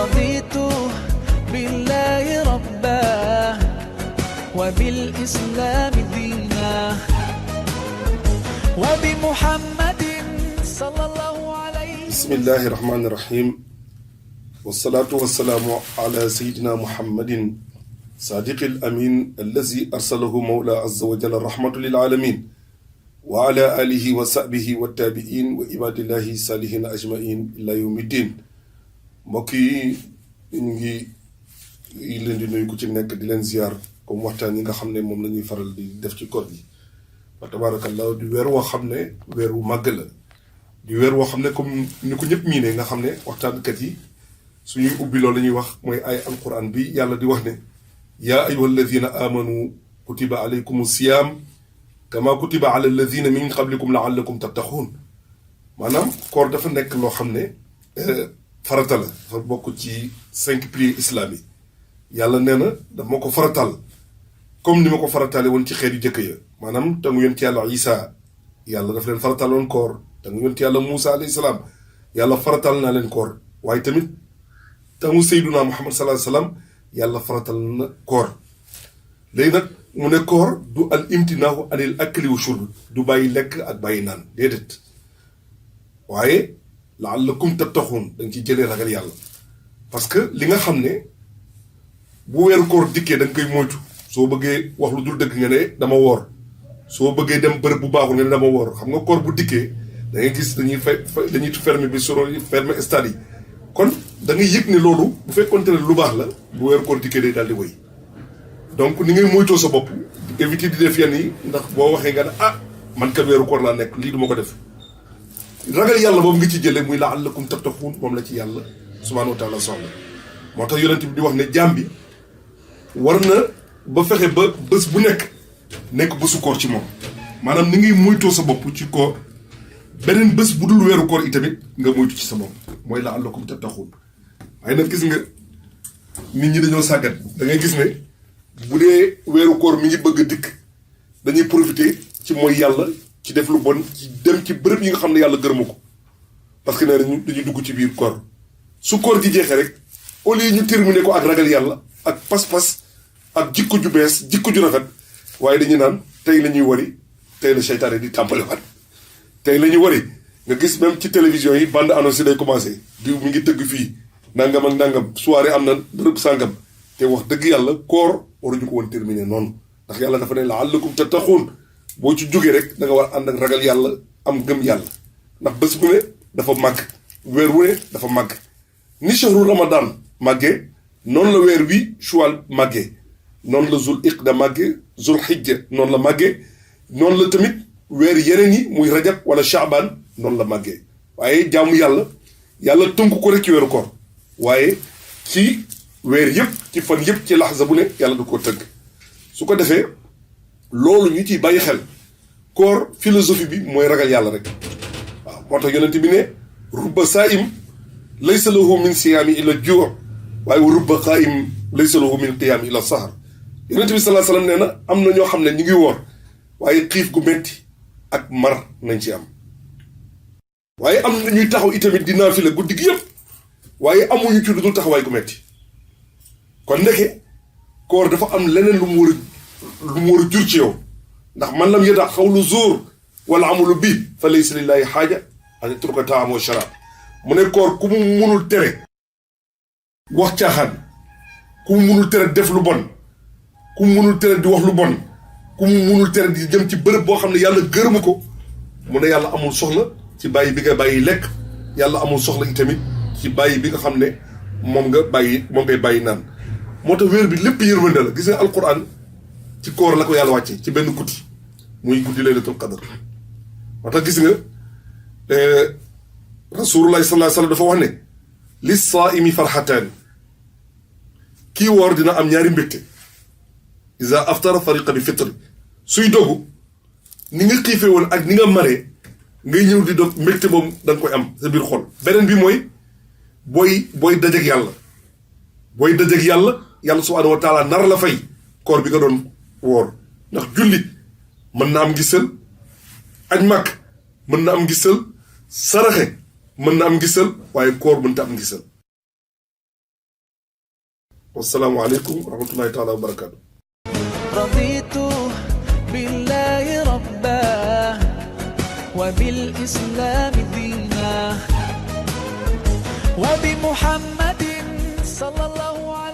رضيت بالله ربا وبالإسلام دينا وبمحمد صلى الله عليه وسلم. بسم الله الرحمن الرحيم والصلاة والسلام على سيدنا محمد صادق الأمين الذي أرسله مولى عز وجل الرحمة للعالمين وعلى آله وصحبه والتابعين وعباد الله الصالحين أجمعين إلى يوم الدين. mbokk yi ñu ngi leen di nuyu ku ci nekk di leen ziar comme waxtaan yi nga xam ne moom la ñuy faral di def ci koor gi wa tabarakallah di weer woo xam ne weer wu màgg la di weer woo xam ne comme ni ko ñëpp miine nga xam ne waxtaankat yi suñuy ubbi loolu la ñuy wax mooy ay alquran bi yàlla di wax ne yaa ayyuha alladina amanu kutiba alaykum siyam kama kutiba ala alladina min qablikum laallakum tattaxuun maanaam koor dafa nekk loo xam ne farata la dafa bokk ci 5 piliers islam yi yàlla nee na daf ma ko faratal comme ni ma ko faratale woon ci xeet yu jëkk ya maanaam tangu yonent yàlla Isa yàlla daf leen farataloon koor tangu yonent yàlla Moussa alayhi salaam yàlla faratal naa leen koor waaye tamit tangu Seyduna Muhammad sallallahu alayhi wasallam yàlla faratal na koor léegi nag mu ne koor du al imtinaahu anil akli wa shurb du bàyyi lekk ak bàyyi naan déedéet waaye la'allakum tattaxuun da nga ciy jëlee ragal yàlla parce que li nga xam ne bu weeru koor dikkee da nga koy moytu soo bëggee wax lu dul dëgg nga ne dama woor soo bëggee dem bërëb bu baaxul nga ne dama woor xam nga koor bu dikkee da ngay gis dañuy dañuy fermer bi soro fermer stade yi kon da ngay yëg ne loolu bu fekkoonte ne lu baax la bu weeru koor dikkee day daal di wéy donc ni ngay moytoo sa bopp éviter di def yenn yi ndax boo waxee nga ne ah man kat weeru koor laa nekk lii du ma ko def ragal yàlla boobu nga ci jëlee muy la'allakum tattaquun moom la ci yàlla subhaanahu wa taala soxla moo tax yonent bi di wax ne jaam bi war na ba fexe ba bés bu nekk bésu koor ci moom maanaam ni ngay moytoo sa bopp ci koor beneen bés bu dul weeru koor itamit nga moytu ci sa bopp mooy la'allakum tattaquun waaye nag gis nga nit ñi dañoo sàggat da ngay gis ne bu dee weeru koor mi ngi bëgg a dikk dañuy profiter ci mooy yàlla ci def lu bon ci dem ci bërëb yi nga xam ne yàlla gërëmu ko parce que nee nañu dañuy dugg ci biir koor su koor gi jeexee rek au lieu ñu terminer ko ak ragal yàlla ak pas-pas ak jikko ju bees jikko ju rafet waaye dañuy naan tey la ñuy wari tey la seytaane di tàmbaliwaat tey la ñuy wari nga gis même ci télévision yi bande annonce day commencé diw mi ngi tëgg fii nangam ak nangam soirée am na bërëb sàngam te wax dëgg yàlla koor waruñu ko woon terminer noonu ndax yàlla dafa ne la'allakum tattaquun boo ci jógee rek da nga war ànd ak ragal yàlla am gëm yàlla ndax bés bu ne dafa màgg weer wu ne dafa màgg ni shahru ramadan màggee noonu la weer wi shuwal màggee noonu la zul iqda màggee zul xijja noonu la màggee noonu la tamit weer yeneen yi muy rajab wala shaaban noonu la màggee waaye jaamu yàlla tënk ko rek ci weeru koor waaye ci weer yëpp ci fan yëpp ci laxza bu ne yàlla du ko tënk su ko defee loolu ñu ciy bàyyi xel koor philosophie bi mooy ragal yàlla rek waaw moo tax yonent bi ne rubba saa'im laysa lahu min siyaami illa juu' waaye wa rubba qaa'im laysa lahu min qiyaami illa sahar yonent bi sallallahu alayhi wasallam nee na am na ñoo xam ne ñu ngi woor waaye xiif gu metti ak mar nañ ci am waaye am na ñuy taxaw itamit di naafila guddi gi yëpp waaye amuñu ci lu dul taxawaay gu metti kon ndeke koor dafa am leneen lu mu war a jur ci yow ndax man lam yada xawlu zuur wala amalu bi fa laysa lillahi xaaja an yatruka taam wa sharaab mu ne koor ku mu munul tere wax caaxaan ku mu munul tere def lu bon ku mu munul tere di wax lu bon ku mu munul tere di jëm ci bërëb boo xam ne yàlla gërëmu ko mu ne yàlla amul soxla ci bàyyi bi nga bàyyi lekk yàlla amul soxla itamit ci bàyyi bi nga xam ne moom ngay bàyyi naan moo tax weer bi lépp yërmande la gis nga alquran ci koor la ko yàlla wàcce ci benn guddi muy guddi laylatul qadr moo tax gis nga rasulullah sallallahu alayhi wasallam dafa wax ne lis saa'imi farxataan kii woor dina am ñaari mbégte iza aftara fariqa bi fitri suy dogu ni nga xiifee woon ak ni nga maree ngay ñëw di dog mbégte moom da nga koy am sa biir xol beneen bi mooy booy dajeeg yàlla yàlla subhanahu wa taala nar la fay koor bi nga doon woor ndax julli mën na am gisal aj màkk mën na am gisal saraxe mën na am gisal waaye koor mënta am gisal wassalaamu aleykum wa rahmatullahi taala wa barakatu. رضيت بالله ربا وبالإسلام دينا وبمحمد صلى الله عليه